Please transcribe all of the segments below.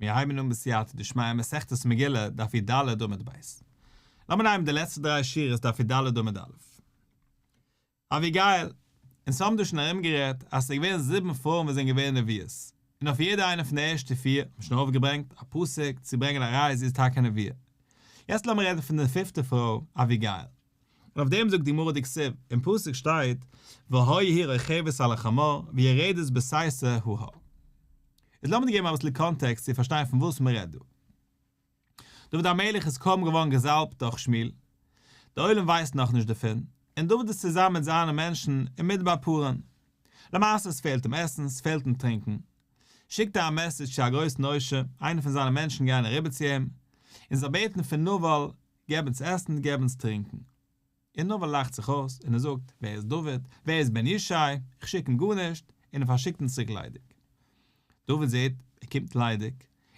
מיר הייבן אן בסייעתא דשמיא מסכת מגילה, דף י"ד עמוד ב'. לאמיר נעמען די לעצטע דריי שורות דף י"ד עמוד א'. אביגיל, אונז האבן דא שוין ארומגערעדט אז ס'איז געווען זיבן פרויען וואס זענען געווען נביאות, און אויף יעדע איינע פון די ערשטע פיר האט מען שוין ארויפגעברענגט א פסוק צו ברענגען א ראיה זי איז טאקע א נביאה. יעצט לאמיר רעדן פון די פיפטע פרוי, אביגיל. און אויף דעם זאגט די גמרא דכתיב, אין פסוק שטייט, והיה היא רוכבת על החמור ויורדת בסתר ההר. איז לאמיר דיר געבן אביסל קאנטעקסט צו פארשטיין פון וואס מען רעדט דא. דוד המלך איז קוים געווארן געזאלבט דורך שמואל, דער עולם ווייסט נאכנישט דערפון, און דוד איז צוזאמען מיט זיינע מענטשן אין מדבר פארן. למעשה עס פעלט אים עסן, עס פעלט אים טרינקען. שיקט ער א מעסעדזש צו א גרויסן עושר, איינער פון זיינע מענטשן גייען אריבער צו אים, און זיי בעטן פון נבל, געב אונז עסן, געב אונז טרינקען. און נבל לאכט זיך אויס, און ער זאגט, ווער איז דוד? ווער איז בן ישי? איך שיק אים גארנישט, און ער פארשיקט אונז צוריק ליידיג. דוד זעט, ער קומט ליידיג,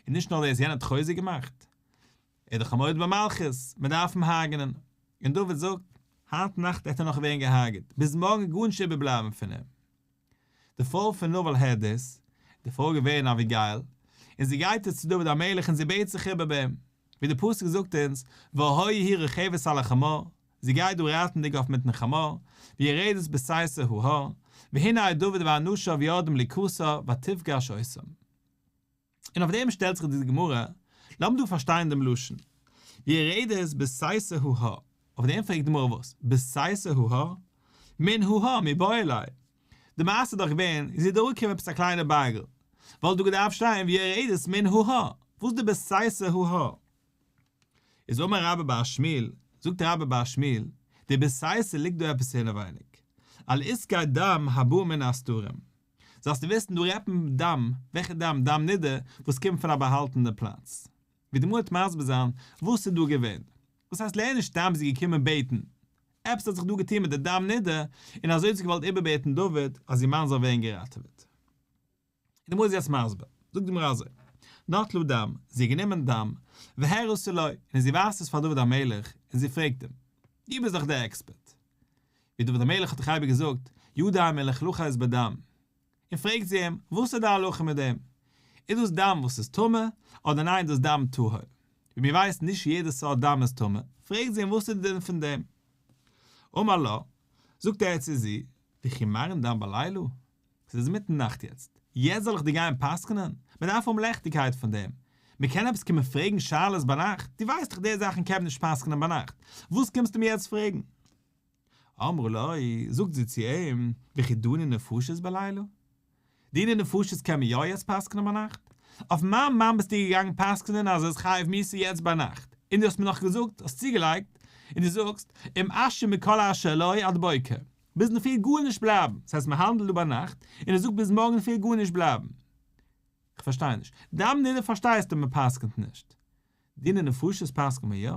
און נישט נאר דאס, יענער האט חוזק געמאכט, ער איז דאך א מורד במלכות, מען דארף אים הרג'נען. און דוד זאגט, היינט נאכט וועט ער נאך ווערן געהארגעט, ביז מארגן גארנישט איבערבלייבן פון אים. די פרוי פון נבל הערט דאס, די פרוי געווען אביגיל, און זי גייט איצט צו דוד המלך און זי בעט זיך איבער ביי אים, ווי די פסוק זאגט אונז, והיה היא רוכבת על החמור, זי גייט דא רייטנדיג אויף מיטן חמור, ויורדת בסתר ההר, והנה דוד ואנשיו יורדים לקראתה ותפגש אותם. און אויף דעם שטעלט זיך די גמרא, לאמיר דא פארשטיין דעם לשון, ויורדת בסתר ההר, אויף דעם פרעגט די גמרא וואס? בסתר ההר? מן ההר מיבעי ליה. די מעשה איז דאך געווען, זי איז אראפגעקומען עפעס א קליינע בארגל, וואלט דא געדארפט שטיין ויורדת מן ההר, וואס די בסתר ההר? איז אמר רבה בר שמואל, זאגט רבה בר שמואל, די בסתר ליגט דא עפעס אינעווייניג, על עסקי דם הבא מן הסתרים, זאלסטו וויסן דא רעדט מען דם, וועלכע דם? דם נידה וואס קומט פון א באהאלטענע פלאץ. ווי די גמרא וועט מסביר זיין וואס איז דא געווען. וואס הייסט לערן נישט סתם זי איז געקומען בעטן. עפעס האט זיך דא געטון מיט די דם נידה און אזוי האט זי געוואלט איבערבעטן דוד אז איר מאן זאל ווערן געראטעוועט. און די גמרא איז יעצט מסביר. זאגט די גמרא אזוי, נטלה דם, זי האט גענומען דם, והראתה לו, און זי ווייזט עס פאר דוד המלך, און זי פרעגט אים, דו ביסט דאך דער עקספערט. ווי דוד המלך האט דאך אייביג געזאגט, ידי מלוכלכות בדם. און פרעגט זי אים, וואס איז די הלכה מיט דעם? איז דאס דם וואס איז טמא, אדער ניין דאס דם טהור? ווי מיר ווייסן נישט יעדע סארט דם איז טמא, פרעגט זי אים וואס איז די דין פון דעם? אמר לה, זאגט ער צו זי, וכי מראין דם בלילה? ס'איז אינמיטן נאכט יעצט, יעצט זאל איך דיר גיין פסק'נען? מען דארף האבן לעכטיגקייט פון דעם, מען קען עפעס קומען פרעגן שאלות ביינאכט? דו ווייסט דאך די זאכן קען מען נישט פסק'נען ביינאכט, וואס קומסטו מיר יעצט פרעגן? אמרה לו, זאגט זי צו אים, וכי דנין נפשות בלילה? דיני נפשות קען מען יא יעצט פסק'נען ביינאכט? אויף מיין מאן ביסטו געגאנגען פסק'נען אז ער איז חייב מיתה יעצט ביינאכט, און דו האסט מיר נאך געזאגט, האסט צוגעלייגט, און דו זאגסט, אם אשאיר מכל אשר לו עד בוקר, ביז אינדערפרי גארנישט בלייבן, ס'הייסט מען האנדלט דא ביינאכט, און ער זאגט ביז מארגן אינדערפרי גארנישט בלייבן. כ'פארשטיי נישט. דם נידה פארשטייסטו מען פסק'נט נישט. דיני נפשות פסק'נט מען יא?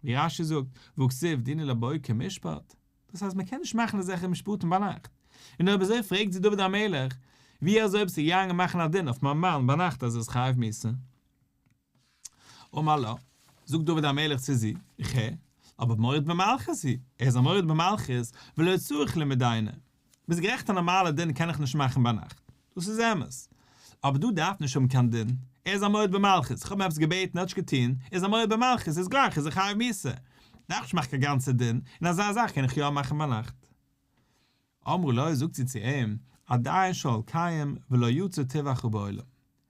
ווי רש"י זאגט, והכתיב דינו לבוקר משפט, דאס הייסט מען קען נישט מאכן אזעלכע משפטים ביינאכט, און אויב אזוי פרעגט זי דוד המלך, ווי אזוי ביסטו געגאנגען מאכן א דין אויף מיין מאן ביינאכט אז ער איז חייב מיתה? אמר לה, זאגט דוד המלך צו זי, איך הער, אבער מורד במלכות הוא, ער איז א מורד במלכות, ולא צריך למדיינא. ביסט גערעכט א נארמאלע דין קען איך נישט מאכן ביינאכט, דאס איז אמת, אבער דא דארף נישט האבן קיין דין, ער איז א מורד במלכות, איך האב אים עפעס געבעטן ער האט נישט געטון, ער איז א מורד במלכות, איז גלייך איז ער חייב מיתה, דארף נישט מאכן קיין גאנצע דין, און אזא זאך קען איך יא מאכן ביינאכט. אמרה לו, זאגט זי צו אים, עדיין שאול קיים ולא יצא טבעך בעולם.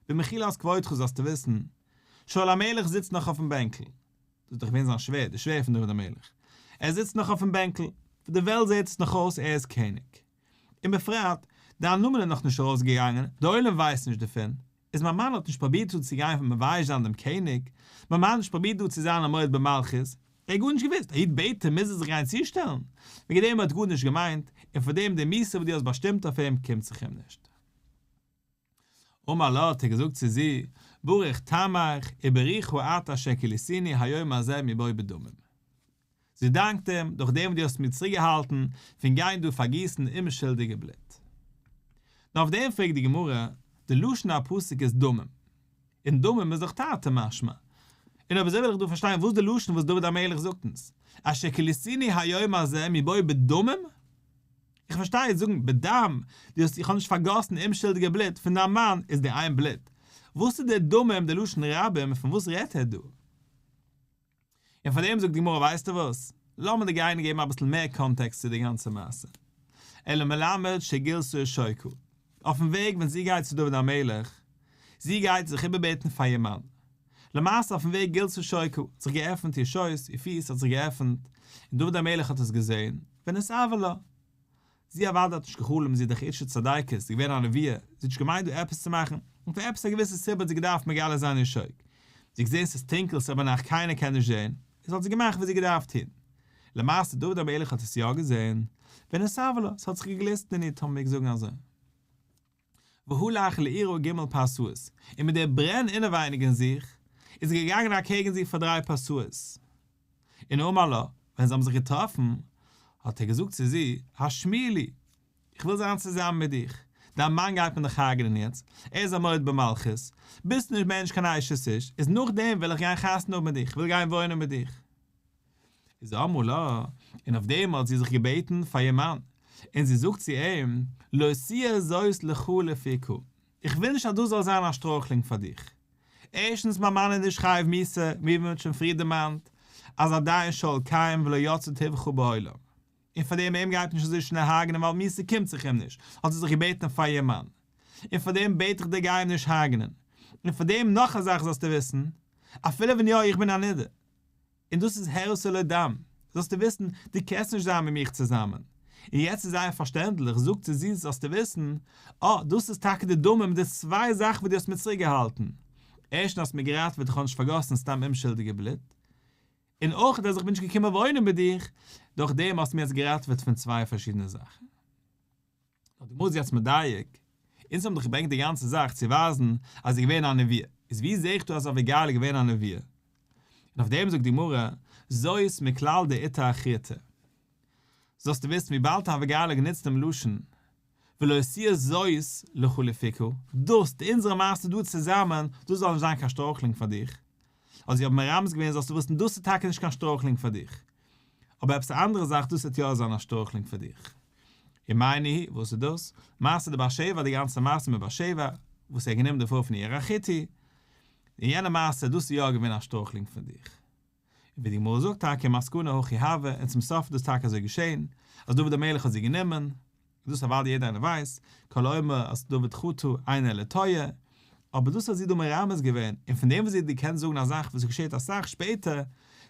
במחילת כבודך זאלסטו וויסן, שאול המלך זיצט נאך אויפן בענקל. דאס איז דאך געווען זיין שווער, דער שווער פון דוד המלך. ער זיצט נאך אויפן בענקל, פאר די וועלט זעט עס נאך אויס ער איז קעניג. און בפרט, דיין נאמען איז נאכנישט ארויסגעגאנגען, דער עולם ווייסט נישט דערפון, איז מיין מאן האט נישט פרובירט דא צו גיין מבייש זיין דעם קעניג, מיין מאן האט נישט פרובירט דא צו זיין א מורד במלכות, ער האט גארנישט געוואוסט, א איד בעט אים מוז ער זיך גיין צושטעלן, וועגן דעם האט גארנישט געמיינט, און פאר דעם די מיתה וואס דו האסט באשטימט אויף אים קומט זיך אים נישט. אמר לה האט ער געזאגט צו זי, ברוך טעמך וברוכה את אשר כליתיני היום הזה מבוא בדמים. זי דאנקט אים, דורך דעם וואס דו האסט מיר צוריקגעהאלטן פון גיין דא פארגיסן אומשולדיגע בלוט. נאר אויף דעם פרעגט די גמרא, די לשון הפסוק איז דמים, און דמים איז דאך תרתי משמע, און אויב אזוי וויל איך דא פארשטיין וואס די לשון וואס דוד המלך זאגט אונז, אשר כליתיני היום הזה מבוא בדמים? איך פארשטיי זאגן בדם, דו האסט איך האב נישט פארגאסן אומשולדיגע בלוט פון דיין מאן איז די איין בלוט. וואס איז דער דמים די לשון רבים פון וואס רעדט ער דא? און פאר דעם זאגט די גמרא ווייסטו וואס, לאמיר דיר גיין געבן אביסל מער קאנטעקסט צו די גאנצע מעשה. אלא מלמד שגילתה שוקה, אויפן וועג ווען זי גייט צו דוד המלך, זי גייט זיך איבערבעטן פאר איר מאן, למעשה אויפן וועג גילתה שוקה, האט זיך געעפנט איר שויס, איר פיס האט זיך געעפנט, און דוד המלך האט עס געזען, ונתאוה לה. זי אוודאי האט נישט גע'חלומ'ט, זי איז דאך אישה צדיקת, זי איז געווען א נביאה, זי האט נישט געמיינט דא עפעס צו מאכן, און פאר עפעס א געוויסע סיבה האט זי געדארפט מגלה זיין איר שוק. זי האט געזען ס'איז טונקל, ס'איז ביינאכט קיינער קען נישט זען, איז האט זי געמאכט וואס זי האט געדארפט טון. למעשה דוד המלך האט עס יא געזען, ונתאוה לה, ס'האט זיך געגליסט אין איר טאמער מ'מעג זאגן אזוי. והלך לעירה ג' פרסאות, און מיט דער ברען אינעווייניג אין זיך, איז ער געגאנגען אקעגן זי פאר דריי פרסאות. און אמר לה, ווען זיי האבן זיך געטראפן, האט ער געזאגט צו זי, השמיעי לי, איך וויל זיין צוזאמען מיט דיך, דיין מאן גייט מיר דאך הרג'נען יעצט, ער איז א מורד במלכות, ביסט נישט מער נישט קיין אשת איש, איז נאכדעם וויל איך גיין חתונה האבן מיט דיך, איך וויל גיין וואוינען מיט דיך. איז אמרה לו, און אויף דעם האט זי זיך געבעטן פאר איר מאן, און זי זאגט צו אים, לא תהיה זאת לך לפרקה, איך וויל נישט אז דאס זאל זיין א שטרויכלונג פאר דיך. ערשטנס מיין מאן איז נישט חייב מיתה, ווי מען האט שוין פריער דערמאנט, אז עדיין שאול קיים ולא יצאה טבחה בעולם, און פאר דעם אים גייט מען נישט אזוי שנעל הרג'נען ווייל מיתה קומט זיך אים נישט, האט זי זיך געבעטן פאר איר מאן, און פאר דעם בעט איך דיר גיי אים נישט הרג'נען, און פאר דעם נאך א זאך זאלסטו וויסן, אפילו ווען יא איך בין א נידה, און דאס איז הראתה לו דם, זאלסטו וויסן, דו קענסט נישט זיין מיט מיך צוזאמען. און יעצט איז זייער פארשטענדליך, זאגט זי זי, זאלסטו וויסן, אה, דאס איז טאקע די דמים, די צוויי זאכן וואס דו האסט מיר צוריקגעהאלטן. ערשטנס האסט מיר געראטעוועט איך האב נישט פארגאסן סתם אומשולדיגע בלוט, און אויך אז איך בין נישט געקומען וואוינען מיט דיך, דורך דעם האסטו מיר יעצט געראטעוועט פון צוויי פארשידענע זאכן. נאר די גמרא איז יעצט מדייק, אונז האבן דאך געברענגט די גאנצע זאך צו ווייזן אז זי איז געווען א נביאה, איז ווי זעה איך דא אז אביגיל איז געווען א נביאה? און אויף דעם זאגט די גמרא, זאת מכלל דאיתא אחריתי. זאלסטו וויסן וויבאלד אביגיל האט גענוצט דעם לשון ולא תהיה זאת לך לפרקה, דאס, די אונזערע מעשה דא צוזאמען, דאס זאל נישט זיין קיין שטרויכלונג פאר דיך, אז זי האט מרמז געווען זאלסטו וויסן דאס איז טאקע נישט קיין שטרויכלונג פאר דיך, אבער עפעס א אנדערע זאך דאס וועט יא זיין א שטרויכלונג פאר דיך. ומאי ניהו, וואס איז דאס? מעשה דבת שבע, די גאנצע מעשה מיט בת שבע, וואס ער האט גענומען די פרוי פון אוריה החתי, און יענע מעשה, דאס איז יא געווען א שטרויכלונג פאר דיך. און ווי די גמרא זאגט טאקע מסקנא הכי הוה, און צום סוף איז דאס טאקע אזוי געשען, אז דוד המלך האט זי גענומען, און דאס אוודאי יעדער איינער ווייסט, כל האומר אז דוד חטא אינו אלא טועה, אבער דאס האט זי דא מרמז געווען, און פון דעם וואס זי האט געקענט זאגן א זאך וואס געשעט אסאך שפעטער,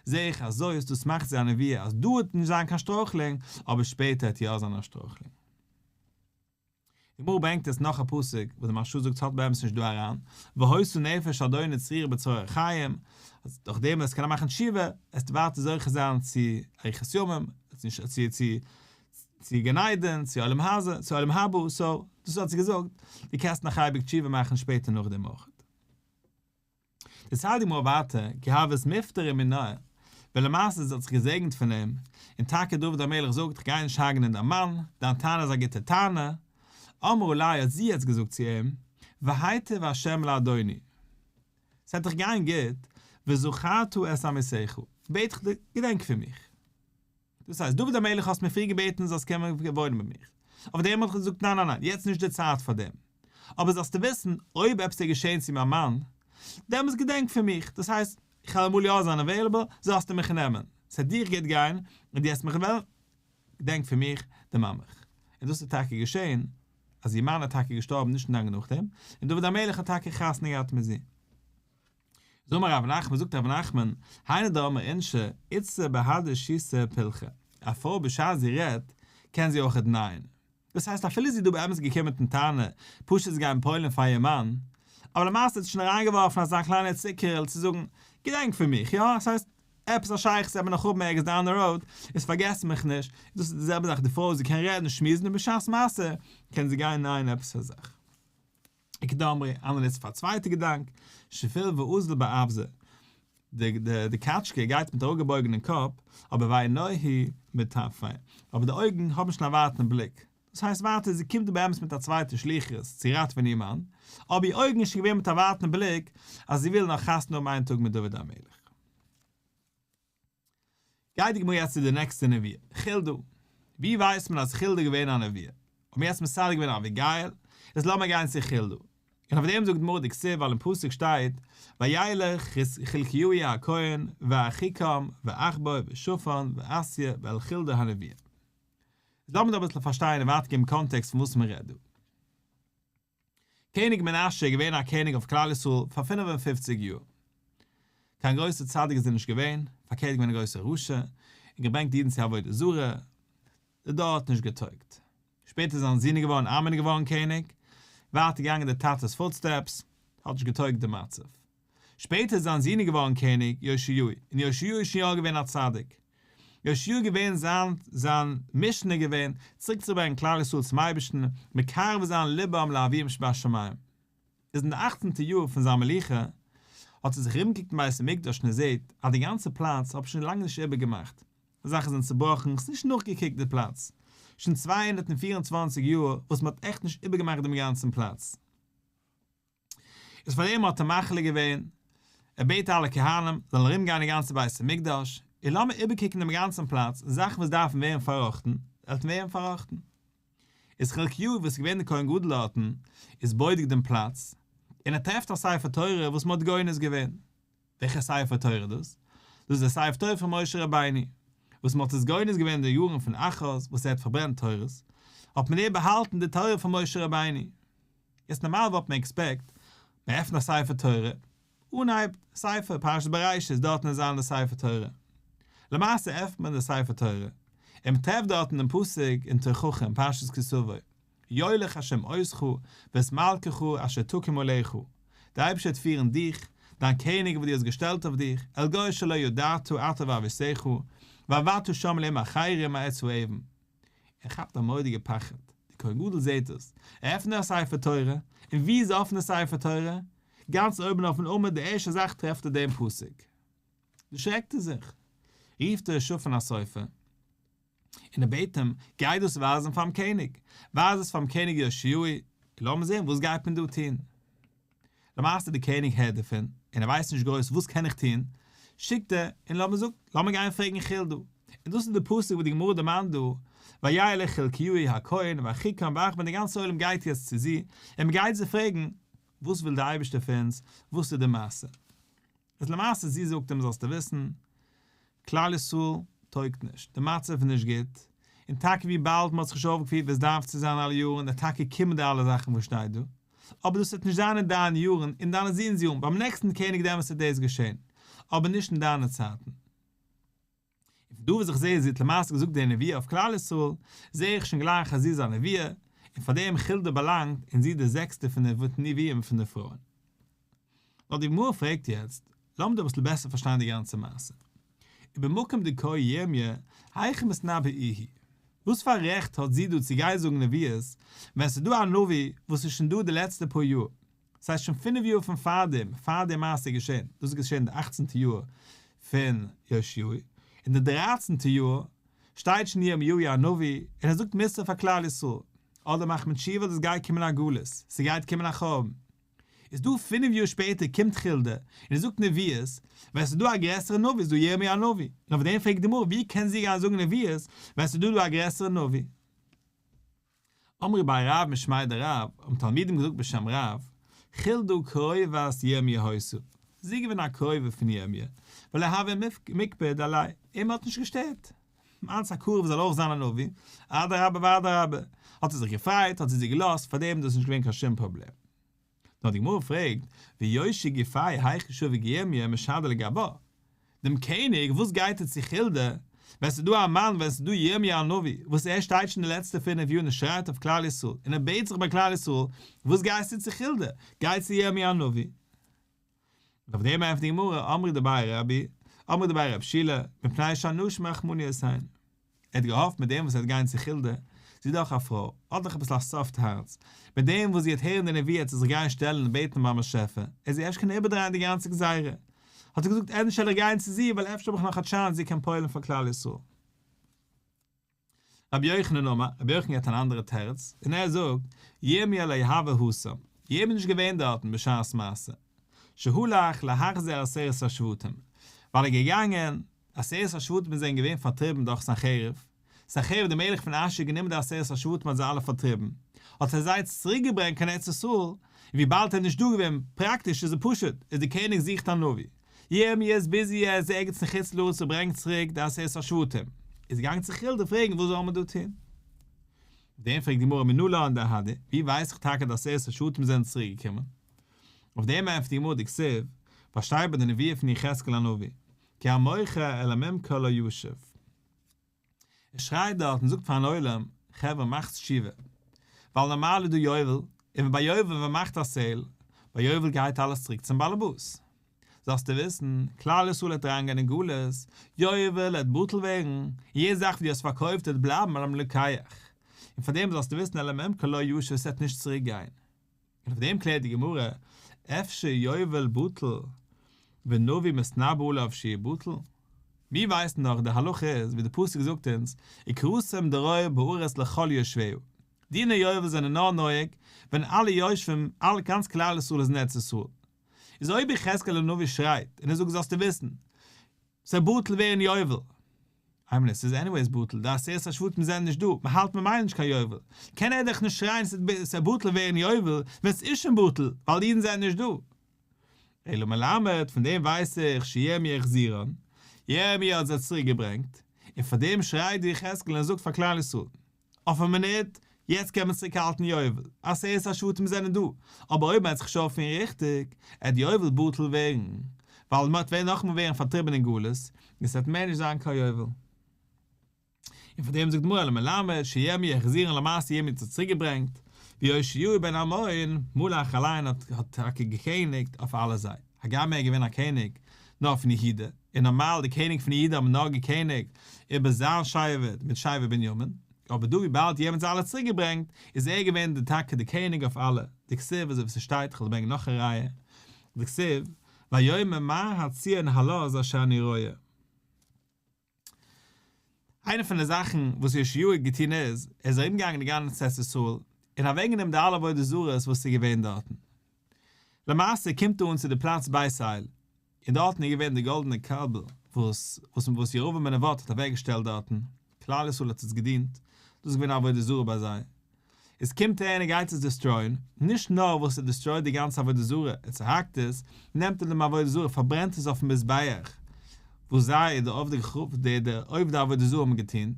זע איך אז זאת דאס מאכט זי א נביאה אז דא וועט נישט זיין קיין שטרויכלונג, אבער שפעטער וועט יא זיין א שטרויכלונג. די גמרא ברענגט עס נאך א פסוק וואס די מהרש"א זאגט ס'האט באמת נישט דא אריין, והיתה נפש אדוני צרורה בצרור החיים, אז דורך דעם וועסטו קענען מאכן תשובה, וועסטו ווייטער זוכה זיין צו אריכות ימים, צו צו צו גן עדן, צו עולם הזה, צו עולם הבא, סאו, דאס האט זי געזאגט, דו קענסט נאך אייביג תשובה מאכן שפעטער נאכדעם אויך. דערציילט די גמרא ווייטער, כי הוות מיפטרא מיניה, ווען למעשה זי האט זיך געזעגנט פון אים, און טאקע דוד המלך זאגט איך גיי נישט הרג'נען דיין מאן, דיין טענה איז א גוטע טענה, אמרה ליה האט זי יעצט געזאגט צו אים, והיטב ה' לאדוני, ס'וועט דיך גיין גוט, וזכרת את עמיתך, בעט איך דיר, געדענק פון מיך. דאס הייסט, דוד המלך האסט מיר פריער געבעטן זאלסט קומען וואוינען מיט מיך. אויף דעם האב איך געזאגט ניין ניין ניין, יעצט נישט די צייט פאר דעם. אבער זאלסטו וויסן, אויב עפעס איז געשען צו מיין מאן, דעמאלטס געדענק פון מיך, דאס הייסט, איך וועל אמאל יא זיין available, זאלסטו מיך נעמען. ס'וועט דיך גוט גיין, און דו וועסט מיך וועלן, געדענק פון מיך, דערמאן מיך. און דאס איז טאקע געשען, אז איר מאן איז טאקע געשטארבן נישט לאנג נאכדעם, און דוד המלך האט טאקע חתונה געהאט מיט זי. זאמר רב נחמן, זאגט רב נחמן, היינו דאמרי אינשי, איתתא בהדי שיתא פילכא, א פרוי בשעת זי רעדט, קען זי אויכעט נייען. דאס הייסט אפילו זי איז דא באמת געקומען מיטן טענה, פשוט צו גיין פועל'ן פאר איר מאן, אבער למעשה האט זי שוין אריינגעווארפן אזא קליינע צוקערל צו זאגן, געדענק פון מיך, יא, עס הייסט, עפעס א שייכות וועט מען נאך האבן ערגעץ down the road, איז פארגעס מיך נישט, דאס איז די זעלבע זאך די פרוי, זי קען רעדן, שמועסן און בשעת מעשה קען זי גיין נייען עפעס א זאך. איכא דאמרי, אנדערע נוצן פאר א צווייטע געדאנק, שפיל ואזיל באווזא, די קאטשקע גייט מיט אראפגעבויגענעם קאפ, אבער ועינוהי מטפי, אבער די אויגן האבן שוין א ווייטן בליק, דאס הייסט ווייטער זי קומט דא באמת מיט א צווייטע שליחות צו ראטעווען איר מאן, אבער איר אויגן איז שוין געווען מיט א ווייטן בליק אז זי וויל נאך חתונה האבן איין טאג מיט דוד המלך. גייט די גמרא יעצט צו די נעקסטע נביאה, חולדה. ווי ווייסט מען אז חולדה איז געווען א נביאה? האט מען יעצט מסדר געווען אביגיל, איז לאמיר גיין צו חולדה. און אויף דעם זאגט די גמרא דכתיב ווייל אין פסוק שטייט וילך חלקיהו הכהן ואחיקם ועכבור ושפן ועשיה ואל חולדה הנביאה. איז לאמיר דא אביסל פארשטיין און ווייטער געבן קאנטעקסט פון וואס מען רעדט דא. קעניג מנשה איז געווען א קעניג אויף כלל ישראל פאר 55 יאר. קיין גרויסער צדיק איז ער נישט געווען, פארקערט געווען א גרויסער רשע, און געברענגט אידן צו עבודה זרה, די דור האט נישט געטויגט. שפעטער איז זיין זון געווארן אמון געווארן קעניג, ווייטער געגאנגען די טאטע'ס footsteps, האט נישט געטויגט די מצב. שפעטער איז זיין זון געווארן קעניג יאשיהו, און יאשיהו איז שוין יא געווען א צדיק. יאשיהו איז געווען זיין זיין mission איז געווען, צוריקצוברענגען כלל ישראל צום אייבערשטן, מקרב זיין לבם לאביהם שבשמים. איז אין די אכצנטע יאר פון זיין מלוכה, האט ער זיך ארומגעקוקט אין בית המקדש און ער זעט אז די גאנצע פלאץ האט מען שוין לאנג נישט איבערגעמאכט, זאכן זענען צובראכן, ס'איז נישט נאכגעקוקט די פלאץ, שוין 224 יאר וואס מ'האט עכט נישט איבערגעמאכט דעם גאנצן פלאץ. איז פאר דעם האט ער מחליט געווען, ער בעט אלע כהנים זאלן ארום גיין די גאנצע בית המקדש, און לאמיר איבערקוקן דעם גאנצן פלאץ, זאכן וואס דארפן ווערן פארראכטן, וועלן ווערן פארראכטן. איז חלקיהו וואס איז געווען דער כהן גדול דארטן, איז בודק דעם פלאץ, און ער טרעפט א ספר תורה וואס מ'האט גונז געווען. וועלכע ספר תורה איז דאס? דאס איז דער ספר תורה פון משה רבינו, וואס מ'האט עס גונז געווען אין די יארן פון אחז וואס ער האט פארברענט תורות, האט מען דער באהאלטן די תורה פון משה רבינו. יעצט נארמאל וואלט מען expect, מען עפנט א ספר תורה, אנהייב ספר פרשת בראשית דארטן איז זיין די ספר תורה. למעשה עפנט מען די ספר תורה, און מען טרעפט דארטן דעם פסוק אין תוכחה אין פרשת כי תבוא, יולך השם אותך ואת מלכך אשר תקים עליך, דער אייבערשטער וועט פירן דיך, דיין קעניג וואס דו האסט געשטעלט אויף דיך, אל גוי שלא ידעת אתה ואבותיך, ועבדת שם אלהים אחרים מעץ האבן. ער כאפט א מורא'דיגע פחד, דער כהן גדול זעט עס, ער עפנט א ספר תורה, און ווי איז אפן די ספר תורה? גאנץ אויבן אויפן עמוד, די ערשטע זאך טרעפט ער דעם פסוק. דערשרעקט ער זיך, רופט ער שפן הסופר, און ער בעט אים, גיי דאס ווייזן פאר'ן קעניג, ווייז עס פאר'ן קעניג יאשיהו, און לאמיר זען וואס גייט מען דא טון. למעשה דער קעניג הערט דערפון, און ער ווייסט נישט גרויס וואס קען איך טון, שיקט ער, און לאמיר זאגט, לאמיר גיין פרעגן חולדה. און דאס איז די פסוק וואס די גמרא דערמאנט דא, וילך חלקיהו הכהן ואחיקם ועכבור די גאנצע עולם גייט יעצט צו זי, און מען גייט זי פרעגן, וואס וויל דער אייבערשטער פון אונז, וואס איז די מעשה? איז למעשה זי זאגט אים זאלסטו וויסן, כלל ישראל טויגט נישט, די מצב איז נישט גוט, און טאקע וויבאלד מען האט זיך נישט אויפגעפירט ווי עס דארף צו זיין אלע יארן, וועט טאקע קומען די אלע זאכן וואס שטייט דא, אבער דאס וועט נישט זיין אין דיינע יארן, אין דיינע זון'ס יארן, ביים נעקסטן קעניג דעמאלטס וועט דאס געשען, אבער נישט אין דיינע צייטן. און פון דא וואס איך זע זי האט למעשה געזאגט די נביאה אויף כלל ישראל, זע איך שוין גלייך אז זי איז א נביאה, און פאר דעם חולדה באלאנגט און זי איז די זעקסטע פון די נביאים פון די פרויען. נאר די גמרא פרעגט יעצט, לאמיר דא אביסל בעסער פארשטיין די גאנצע מעשה. ובמקום דקאי ירמיה, היכי מתנבאה איהי? וואס פאר רעכט האט זי דא צו גיין זאגן נביאות, ווען ס'איז דא א נביא וואס איז שוין דא די לעצטע פאר יאר, ס'הייסט שוין פינף יאר פון פארדעם, פאר די מעשה איז געשען, דאס איז געשען די אכצנטע יאר פון יאשיהו, אין די דרייצנטע יאר שטייט שוין ירמיהו הנביא און ער זאגט מוסר פאר כלל ישראל, אדער מאכט מען תשובה אדער עס גייט קומען א גלות, ס'גייט קומען א חורבן. איז דא פינף יאר שפעטער קומט חולדה און ער זאגט נביאות, ווען ס'איז דא א גרעסערע נביא איז דא ירמי' הנביא, און אויף דעם פרעגט די גמרא ווי קען זי גיין זאגן נביאות ווען ס'איז דא דא א גרעסערע נביא? אמרי בי רב משמיה דרב, האבן תלמידים געזאגט בשם רב, חולדה קרובת ירמיה היתה, זי איז געווען א קרובה פון ירמיה, ולא הוה מיקפד עליה, אים האט נישט געשטערט, מיינס א קרוב זאל אויך זיין א נביא, אדרבה ואדרבה, האט ער זיך געפרייט, האט זי זי געלאזט, פאר דעם איז דאס נישט געווען קיין שום פראבלעם. נאר די גמרא פרעגט, ויאשיה גופיה היכי שביק ירמיה משדי לגבה, דעם קעניג, וואס גייט ער צו חולדה, ווען ס'איז דא א מאן, ווען ס'איז דא ירמי' הנביא, וואס ער שטייט שוין די לעצטע פינף יאר און שרייט אויף כלל ישראל, און ער בעט זיך ביי כלל ישראל, וואס גייסטו צו חולדה, גיי צו ירמי' הנביא. און אויף דעם ענטפערט די גמרא, אמרי דבי רבי, אמרי דבי רב שילא, מפני שהנשים רחמניות הן. ער האט געהאפט מיט דעם וואס ער וועט גיין צו חולדה, זי איז דאך א פרוי, האט דאך אביסל א soft הארץ, מיט דעם וואס זי וועט הערן די נביאה וועט זי זיך גיין שטעלן און בעטן ביים באשעפער, ער זאל אפשר קענען איבערדרייען די גאנצע גזירה. האט ער געזאגט, ענדערש וועל איך גיין צו זי, ווייל אפשר האב איך נאך א chance זי קען פועל'ן פאר כלל ישראל. רבי יוחנן אמר, רבי יוחנן געבט אן אנדערע תירוץ, און ער זאגט, ירמיה לא הוה התם, ירמיה איז נישט געווען דארטן בשעת מעשה, שהלך להחזיר עשרת השבטים, ווייל ער איז געגאנגען, עשרת השבטים זענען געווען פארטריבן דורך סנחריב, סנחריב דער מלך פון אשור האט גענומען די עשרת השבטים האט זיי אלע פארטריבן, האט ער זיי צוריק געברענגט קיין ארץ ישראל, וויבאלד ער איז נישט דא געווען, פראקטיש איז עס פשוט, איז די קעניג זוכט א נביא. ירמי' איז ביזי ער איז ערגעץ אין חוץ לארץ און ברענגט צוריק די עשרת השבטים. איז געגאנגען צו חולדה פרעגן וואס זאל מען דא טון. אויף דעם פרעגט די גמרא מנא לן דאהדור, ווי ווייס איך טאקע די עשרת השבטים זענען צוריק געקומען? אויף דעם ענטפערט די גמרא דכתיב, וואס שטייט ביי די נבואה פון יחזקאל הנביא, כי המוכר אל הממכר לא ישוב. ער שרייט דארט און זאגט פארן עולם, חברה מאכטס תשובה, ווייל נארמאל איז דא יובל, און ביי יובל ווען מ'מאכט א sale, ביי יובל גייט אלעס צוריק צום באלעבאס. זאלסטו וויסן, כלל ישראל העט אריינגיין אין גלות, יובל העט בטל ווערן, און יעדע זאך וואס דו האסט פארקויפט העט בלייבן ביים לוקח. און פאר דעם זאלסטו וויסן אל הממכר לא ישוב עס העט נישט צוריק גיין. און אויף דעם קלערט די גמרא, אפשר יובל בטל ונביא מתנבא עליו שיבטל? מיר ווייסן דאך די הלכה איז ווי די פסוק זאגט אונז, וכרתם דרור בארץ לכל יושביה, דיני יובל זענען נאר נוהג ווען אלע יושבים, אלע גאנץ כלל ישראל איז אין ארץ ישראל. איז אויב יחזקאל הנביא שרייט און ער זאגט זאלסטו וויסן, ס'וועט בטל ווערן יובל. איי מין עס איז anyways בטל, די עשרת השבטים זענען נישט דא, מען האלט ממילא נישט קיין יובל, קען ער דאך נישט שרייען ס'וועט בטל ווערן יובל ווען ס'איז שוין בטל ווייל די אידן זענען נישט דא. אלא מלמד, פון דעם ווייס איך שירמי' החזירן, ירמי' האט זיי צוריק געברענגט, און פאר דעם שרייט דער יחזקאל און זאגט פאר כלל ישראל, אויף א מינוט, יעצט קען מען צוריק האלטן יובל, עשרת השבטים זענען דא, אבער אויב מען וועט זיך נישט אויפפירן ריכטיג, עט יובל בטל ווערן, ווייל מען וועט נאכאמאל ווערן פארטריבן אין גלות, און ס'וועט מער נישט זיין קיין יובל. און פאר דעם זאגט די גמרא אלא מלמד שירמי' החזירן למעשה ירמי' האט זיי צוריק געברענגט, ויאשיהו בן אמון מלך עליהן האט טאקע געקעניגט אויף אלע זיי, הגם ער איז געווען א קעניג נאר פון יהודה, און נארמאל די קעניג פון יהודה האבן נאר געקעניגט איבער זיין שבט מיט שבט בנימין, אבער דא וויבאלד ירמי' האט זיי אלע צוריק געברענגט איז ער געווען די טאקע די קעניג אויף אלע, דכתיב אזוי ווי ס'שטייט כ'וועל ברענגען נאך א ראיה, דכתיב ויאמר מה הציון הלז אשר אני רואה. איינע פון די זאכן וואס יאשיהו האט געטון איז, ער איז ארומגעגאנגען די גאנצע ארץ ישראל, און אוועקגענומען די אלע עבודה זרות וואס איז געווען דארטן. למעשה קומט ער אן צו די פלאץ בית אל, און דארטן איז געווען די גאלדענע קעלבל וואס וואס ירבעם בן נבט האט אוועקגעשטעלט דארטן, כלל ישראל האט עס געדינט, דאס איז געווען א עבודה זרה ביי זיי. איז קומט ער און ער גייט עס destroy ען, נישט נאר וואס ער destroy ט די גאנצע עבודה זרה, ער צוהאקט עס, נעמט ער דעם עבודה זרה פארברענט עס אויפן מזבח, וואס זיי די עובדי די די עובדי עבודה זרה האבן געטון,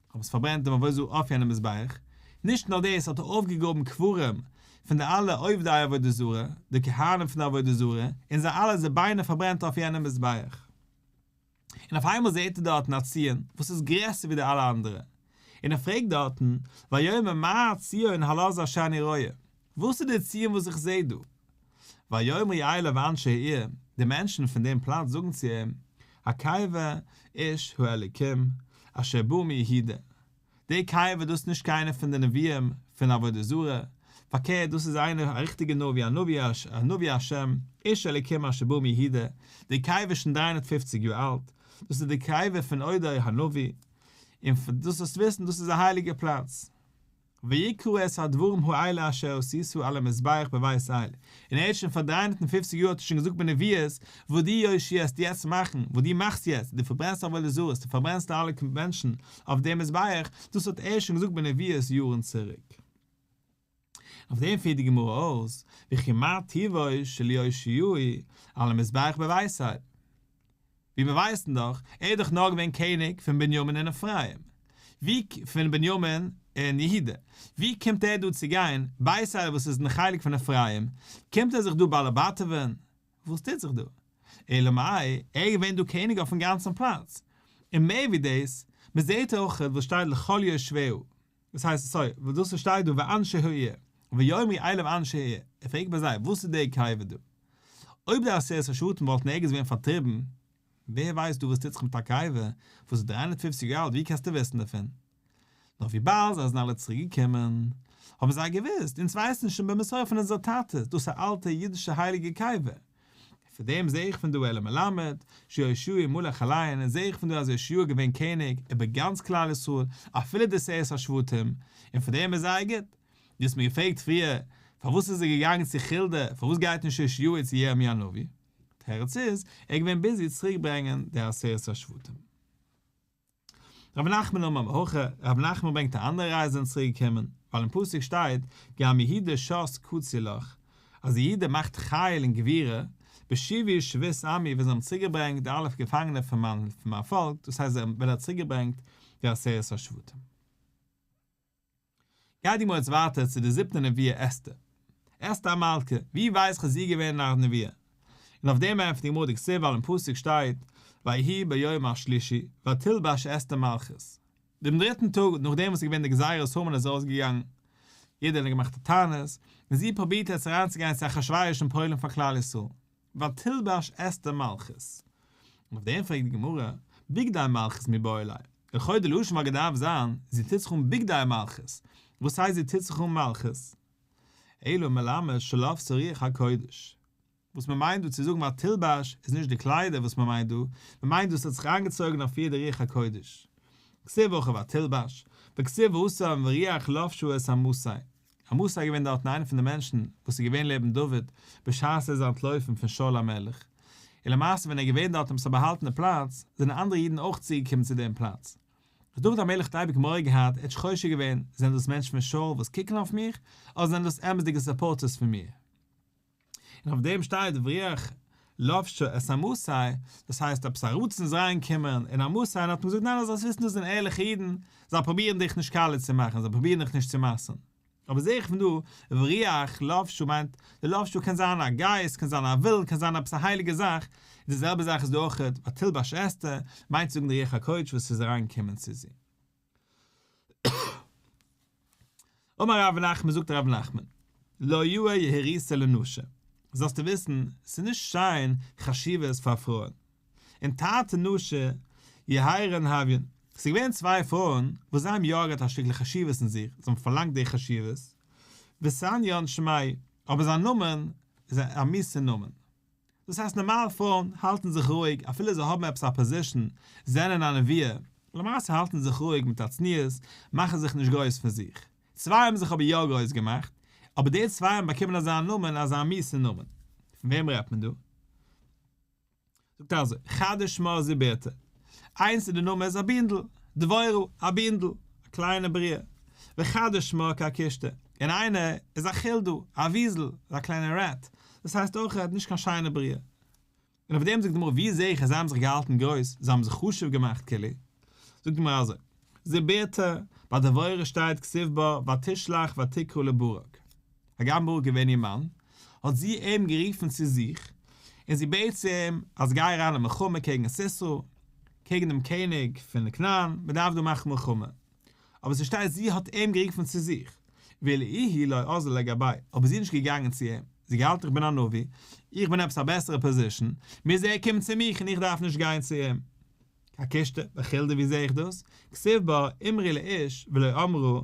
האבן עס פארברענט דעם עבודה זרה אויף יענעם מזבח, נישט נאר דאס האט ער אויפגעגראבן קברים פון די אלע עובדי עבודה זרה, די כהנים פון די עבודה זרה, און זיי אלע די ביינער פארברענט אויף יענעם מזבח. און אויף איינמאל זעט ער דארטן א ציון וואס איז גרעסער ווי די אלע אנדערע, און ער פרעגט דארטן, ויאמר מה הציון הלז אשר אני רואה, וואס איז די ציון וואס איך זע דא? ויאמרו אליו אנשי העיר, די מענטשן פון דעם פלאץ זאגן צו אים, הקבר איש האלוקים אשר בא מיהודה, די קבר דאס איז נישט קיינער פון די נביאים פון עבודה זרה, פארקערט דאס איז איינער א ריכטיגער נביא א נביא א נביא השם, איש אלוקים אשר בא מיהודה, די קבר איז שוין 350 יאר אלט, דאס איז די קבר פון עודו הנביא, און דאס זאלסט וויסן דאס איז א הייליגער פלאץ. ויקרא את הדברים האלה אשר עשית על המזבח בבית אל, און ער האט שוין פאר 350 יאר האט ער שוין געזאגט בנביאות וואס דו יאשיהו וועסט יעצט מאכן, וואס דו מאכסט יעצט, דו פארברענסט עבודה זרות, דו פארברענסט אלע מענטשן אויף דעם מזבח, דאס האט ער שוין געזאגט בנביאות יארן צוריק. אויף דעם פירט די גמרא אויס, וכי מה טיבו של יאשיהו על המזבח בבית אל. ווי מיר ווייסן דאך, ער איז דאך נאר געווען קעניג פון בנימין און אפרים. ווי פון בנימין און יהודה. ווי קומט ער דא צו גיין, בית אל וואס איז אין חלק פון אפרים, קומט ער זיך דא באלעבאטעווען? וואס טוט זיך דא? אלא מאי, ער איז געווען דא קעניג אויפן גאנצן פלאץ. און מער ווי דאס, מען זעט אויך וואס שטייט לכל יושביה. דאס הייסט סוי, וואס דאס שטייט דא ואנשי העיר, ויאמרו אליו אנשי העיר, ער פרעגט ביי זיי, וואס איז דער קבר דא? אויב די עשרת השבטים וואלטן ערגעץ געווען פארטריבן, ווער ווייסט דא וואס טוט זיך מיט א קבר וואס איז 350 יאר אלט, ווי קענסטו וויסן דערפון? נאר וויבאלד זיי זענען אלע צוריק געקומען, האבן זיי געוואוסט, אונז ווייסן שוין במסורה פון אונזערע טאטעס, דאס איז א אלטע אידישע הייליגע קבר. פון דעם זעה איך פון דא אלא מלמד, שיאשיהו מלך עליהן, און זעה איך פון דא אז יאשיהו איז געווען קעניג איבער גאנץ כלל ישראל, אפילו די עשרת השבטים, און פון דעם איז זייער גוט. דו האסט מיר געפרעגט פריער, פארוואס איז ער געגאנגען צו חולדה, פארוואס גייט נישט יאשיהו צו ירמי' הנביא? תירוץ איז, ער איז געווען busy צוריק ברענגען די עשרת השבטים. רב נחמן אמר מהכא, רב נחמן ברענגט א אנדערע ראיה זענען צוריק געקומען, ווייל אין פסוק שטייט, גם יהודה שת קציר לך. אז יהודה מאכט חיל און גבורה, בשובי שבות עמי ווען זיי האבן צוריקגעברענגט די אלע געפאנגענע פון מיין פאלק, דאס הייסט ווען ער האט צוריקגעברענגט די עשרת השבטים. גייט די גמרא יעצט ווייטער צו די זיבטע נביאה אסתר. אסתר המלכה, ווי ווייס איך אז זי איז געווען א נביאה? און אויף דעם ענטפערט די גמרא דכתיב ווייל אין פסוק שטייט ויהי ביום השלישי ותלבש אסתר מלכות. דעם דריטן טאג נאכדעם וואס איז געווען די גזירת המן איז ארויסגעגאנגען, יעדער האט געמאכט א תענית, און זי פרובירט יעצט אריינצוגיין צו אחשורוש און פועל'ן פאר כלל ישראל. ותלבש אסתר מלכות. און אויף דעם פרעגט די גמרא, בגדי מלכות מיבעי ליה, לכאו' די לשון וואלט געדארפט זיין, זי טוט זיך אן בגדי מלכות, וואס הייסט זי טוט זיך אן מלכות? אלא מלמד שלבשה רוח הקודש. וואס מען מיינט דא צו זאגן ותלבש איז נישט די קליידער וואס מען מיינט דא, מען מיינט דא ס'האט זיך אנגעצויגן אויף איר די רוח הקודש. כתיב הכא ותלבש, וכתיב התם ורוח לבשה את עמשי. עמשי איז געווען דארטן איינער פון די מענטשן וואס איז געווען לעבן דוד בשעת ער איז אנטלויפן פון שאול המלך, און למעשה ווען ער איז געווען דארט אין עפעס א באהאלטענע פלאץ, זענען אנדערע אידן אויך צוגעקומען צו דעם פלאץ. איז דוד המלך האט אייביג מורא געהאט, ער האט חושש געווען, זענען דאס מענטשן פון שאול וואס קוקן אויף מיך, אדער זענען דאס אמת'דיגע supporters פון מיר? און אויף דעם שטייט ורוח לבשה את עמשי, דאס הייסט עפעס א רצון איז אריינגעקומען אין עמשי און האט אים געזאגט ניין זאלסט וויסן דאס זענען ערליכע אידן, זיי פרובירן דיך נישט קאליע צו מאכן, זיי פרובירן דיך נישט צו מסר'ן. אבער זעה איך פון דא, ורוח לבשה מיינט, די לבשה קען זיין א גייסט, קען זיין א ווילן, קען זיין עפעס א הייליגע זאך, און די זעלבע זאך איז דא אויכעט, ותלבש אסתר, מיינט צו זאגן די רוח הקודש וואס איז אריינגעקומען צו זי. אמר רב נחמן זאגט רב נחמן, לא יאה יהירותא לנשי, זאלסטו וויסן, ס'איז נישט שיין חשיבות פאר פרויען, און תרתי נשי יהירן הויין, ס'איז געווען צוויי פרויען וואס זיי האבן יא געהאט א שטיקל חשיבות אין זיך, זיי האבן פארלאנגט די חשיבות, וסניין שמייהו, אבער זיין נאמען איז א מיאוס'ע נאמען. דאס הייסט נארמאל פרויען האלטן זיך רואיג אפילו זיי האבן עפעס א position, זענען א נביאה, למעשה האלטן זיך רואיג מיט א צניעות, מאכן זיך נישט גרויס פון זיך. צוויי האבן זיך אבער יא גרויס געמאכט, אבער די צוויי האבן באקומען אזא נאמען, אזא מיאוס'ע נאמען. פון וועם רעדט מען דא? זאגט ער אזוי, חדא שמה זיבורתא, איינס איז די נאמען איז א בינדל, דבורה, א בינדל, א קליינע בריאה, וחדא שמה כרכושתא, און איינער איז א חולדה, א וויזל, א קליינע rat, דאס הייסט אויך נישט קיין שיינע בריאה. און אויף דעם זאגט די גמרא, ווי זעה איך אז זיי האבן זיך געהאלטן גרויס, זיי האבן זיך חשוב געמאכט כאילו? זאגט די גמרא אזוי, זיבורתא, ביי דבורה שטייט כתיב בה ותשלח ותקרא לברק. הגם ברק געווען איר מאן, האט זי אים גערופן צו זיך, און זי בעט צו אים, אז גיי אריין אין מלחמה קעגן סיסרא, קעגן דעם קעניג פון כנען, מען דארף דא מאכן מלחמה. אבער ס'שטייט זי האט אים גערופן צו זיך, ואילו איהו לא אזל לגביה, אבער זי איז נישט געגאנגען צו אים, זי האט געהאלטן איך בין א נביא, איך בין עפעס א בעסערע position, מוז ער קומען צו מיך און איך דארף נישט גיין צו אים. כרכושתא, בחולדה ווי זעה איך דאס? כתיב בה אמרי לאיש ולא אמרה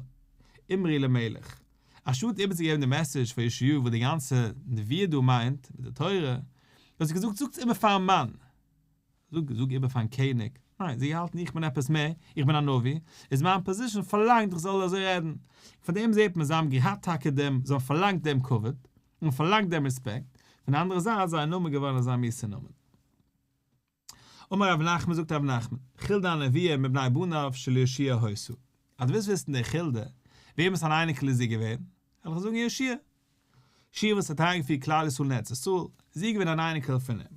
אמרי למלך. א שאד איבערצוגעבן די message פאר יאשיהו וואס די גאנצע נביאה דא מיינט מיט די תורה, האט זי געזאגט זאגטס איבער פארן מאן, זאג זאג איבער פארן קעניג, ניין זי האלטן איך בין עפעס מער, איך בין א נביא, איז מיין position פארלאנגט איך זאל אזוי רעדן, פון דעם זעט מען זיי האבן געהאט טאקע דעם, זיי האבן פארלאנגט דעם כבוד, און פארלאנגט דעם רעספעקט, פון די אנדערע זייט איז זייער נאמען געווארן אזא מיאוס'ע נאמען. אמר רב נחמן זאגט רב נחמן, חולדה הנביאה מבני בניו של יאשיהו היתה. אז דו ווילסט וויסן די חולדה, וועמענס אן אייניקל איז זי געווען, וועל איך זאגן יאשיהו. יאשיהו וואס האט אריינגעפירט כלל ישראל אין ארץ ישראל, איז זי געווען אן אייניקל פון אים.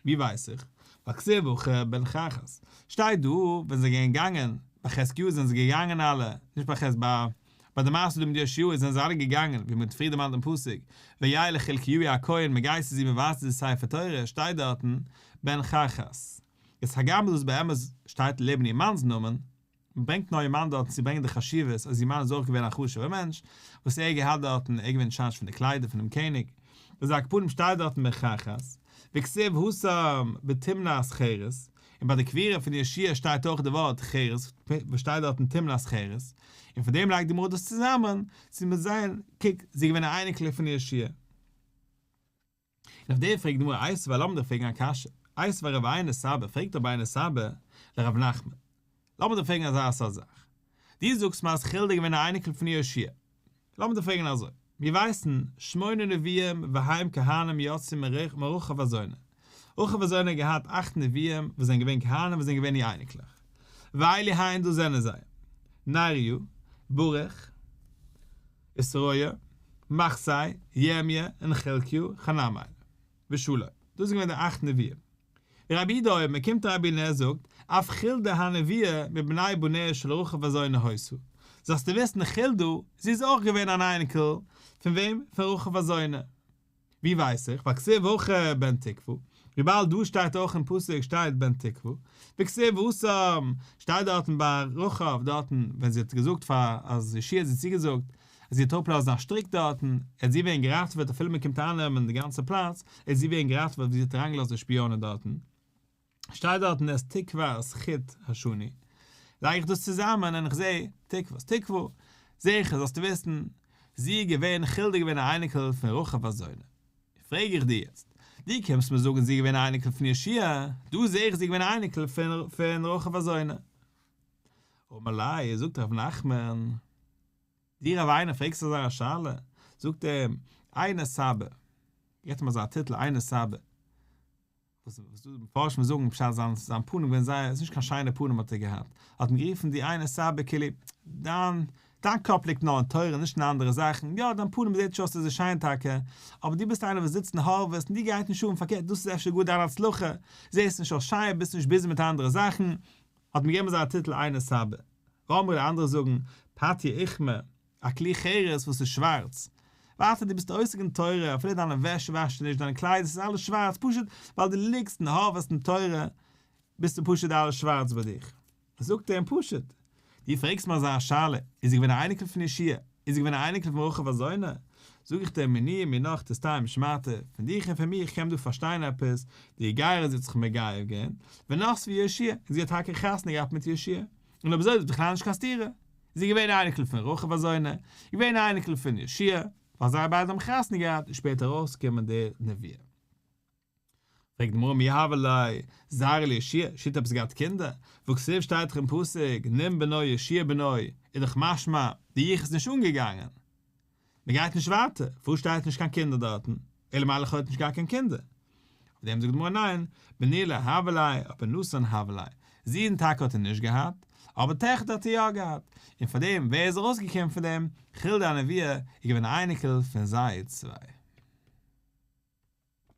ווי ווייס איך? ווייל כתיב הכא בן חרחס. שטייט דא ווען זיי זענען געגאנגען, ביי חזקיהו זענען זיי געגאנגען אלע, נישט ביי חז ביי ביי די מעשה דא מיט יאשיהו זענען זיי אלע געגאנגען, ווי מ'האט פריער דערמאנט אין פסוק, וילך חלקיהו הכהן מ'גייט צו זי מ'ווייזט די ספר תורה, שטייט דארטן בן חרחס. איז הגם דאס באמת שטייט לעבן איר מאנ'ס נאמען, מ'ברענגט נאר איר מאן דארטן צו ברענגען די חשיבות אז איר מאן איז אויך געווען א חשוב'ער מענטש, וואס ער האט געהאט דארטן, ער איז געווען אין charge פון די קליידער פונעם קעניג. איז על כל פנים שטייט דארטן בן חרחס, וכתיב התם בתמנת חרס, און ביי די קבורה פון יאשיהו שטייט אויך די ווארט חרס, וואס שטייט דארטן תמנת חרס, און פון דעם לייגט די גמרא דאס צוזאמען, צו מיר זעען, קוק, זי איז געווען א אייניקל פון יאשיהו. און אויף דעם פרעגט די גמרא איתיביה, לאמיר דיך פרעגן א קשיא, איתיביה רב עינא סבא, פרעגט רב עינא סבא לרב נחמן, לאמיר דיך פרעגן אזא סארט זאך, דו זאגסט מיר אז חולדה איז געווען א אייניקל פון יאשיהו, לאמיר דיך פרעגן אזוי, מיר ווייסן, שמונה נביאים והם כהנים יצאו מרחב הזונה, רחב הזונה האט געהאט אכט נביאים וואס זענען געווען כהנים וואס זענען געווען איר אייניקלעך, ואלו הן דאס זענען זיי, נריה, ברוך, ושריה. מחסי, ירמיה, און חלקיה, חנמאל. ושלום. דאס איז געווען די אכט נביאים. ורבי יהודה אומר, קומט רבי און ער זאגט, אף חולדה הנביאה מבני בניה של רחב הזונה היתה. זאלסטו וויסן חולדה, זי איז אויך געווען אן אייניקל, פון וועם? פון רחב הזונה. ווי ווייס איך? ווייל כתיב הכא בן תקוה, וויבאלד דא שטייט אויך אין פסוק שטייט בן תקוה, וכתיב התם שטייט דארטן ביי רחב דארטן ווען זי האט געזאגט פאר אז יהושע האט זי צוגעזאגט אז זי וועט אראפלאזן א שטריק דארטן, עט זי ווערן געראטעוועט אפילו מען קומט אייננעמען די גאנצע פלאץ, עט זי ווערן געראטעוועט ווייל זי האט אריינגעלאזט די שפיאנען דארטן. שטייט דארטן את תקות חוט השני, לייג איך דאס צוזאמען און איך זע, תקות תקוה, זע איך זאלסטו וויסן, זי איז געווען חולדה געווען א אייניקל פון רחב הזונה. פרעג איך דיר יעצט, דו קומסט מיר זאגן זי איז געווען א אייניקל פון יהושע, דא זע איך זי איז געווען א אייניקל פון רחב הזונה. אמר ליה, זאגט ר' נחמן, דו רב עינא פרעגסט אזא א שאלה, זאגט ער אים, עינא סבא, געבט אים אזא טיטל עינא סבא, וואס וואס דא מפרשים זאגן פשט זיין זיין פנים געווען זייער איז נישט קיין שיינע פנים האט ער געהאט האט מען גערופן די עינא סבא כאילו דיין דיין קאפ ליגט נאר אין תורה נישט אין אנדערע זאכן יא דיין פנים זעט נישט אויס אזוי שיין טאקע אבער דו ביסט איינער וואס זיצט און הארוועסט און דיר גייט נישט אן פארקערט דאס איז אפשר גאר דיין הצלחה זעסט נישט אויס שיין ביסט נישט ביזי מיט אנדערע זאכן האט מען געגעבן אזא טיטל עינא סבא ואמרי די אנדערע זאגן פתיא אוכמא א כלי חרס וואס איז שווארץ. ווייטער דו ביסט עוסק אין תורה, אפילו דיינע וועש וואשטו נישט, דיינע קליידער ס'איז אלעס שווארץ, פשוט ווייל דו ליגסט און הארוועסט אין תורה, ביסטו פשוט אלעס שווארץ ביי דיך. זאגט ער אים פשוט, דו פרעגסט מיר אזא שאלה, איז זי געווען א אייניקל פון יהושע? איז זי געווען א אייניקל פון רחב הזונה? זאג איך דיר מיני ומינך תסתיים שמעתא, פון דיך און פון מיך קען מען דא פארשטיין עפעס, דאיגיירא זי האט זיך מגייר געווען, ונסבה יהושע, און זי האט טאקע חתונה געהאט מיט יהושע, און אויב אזוי איז בכלל נישט קיין סתירה. זי איז געווען אייניקל פון רחב הזונה, געווען אייניקל פון יהושע, ווייל זיי ביידע האבן חתונה געהאט איז שפעטער ארויסגעקומען די נביאה. פרעגט די גמרא מי הוה ליה זרעא ליהושע, יהושע האט עפעס געהאט קינדער? והכתיב שטייט דאך אין פסוק נון בנו יהושע בנו, איז דאך משמע די יחוס איז נישט אנגעגאנגען. מען גייט נישט ווייטער, פארוואס שטייט נישט קיין קינדער דארטן? אלא מאי לכאו' האט נישט געהאט קיין קינדער. אויף דעם זאגט די גמרא ניין, בני לא הוה ליה, אבער נתין הוה ליה, זין טאקע האט ער נישט געהאט, אבער טעכטער האט ער יא געהאט, און פאר דעם ווער איז ארויסגעקומען פון דעם, חולדה הנביאה איז געווען א אייניקל פון זיי צוויי.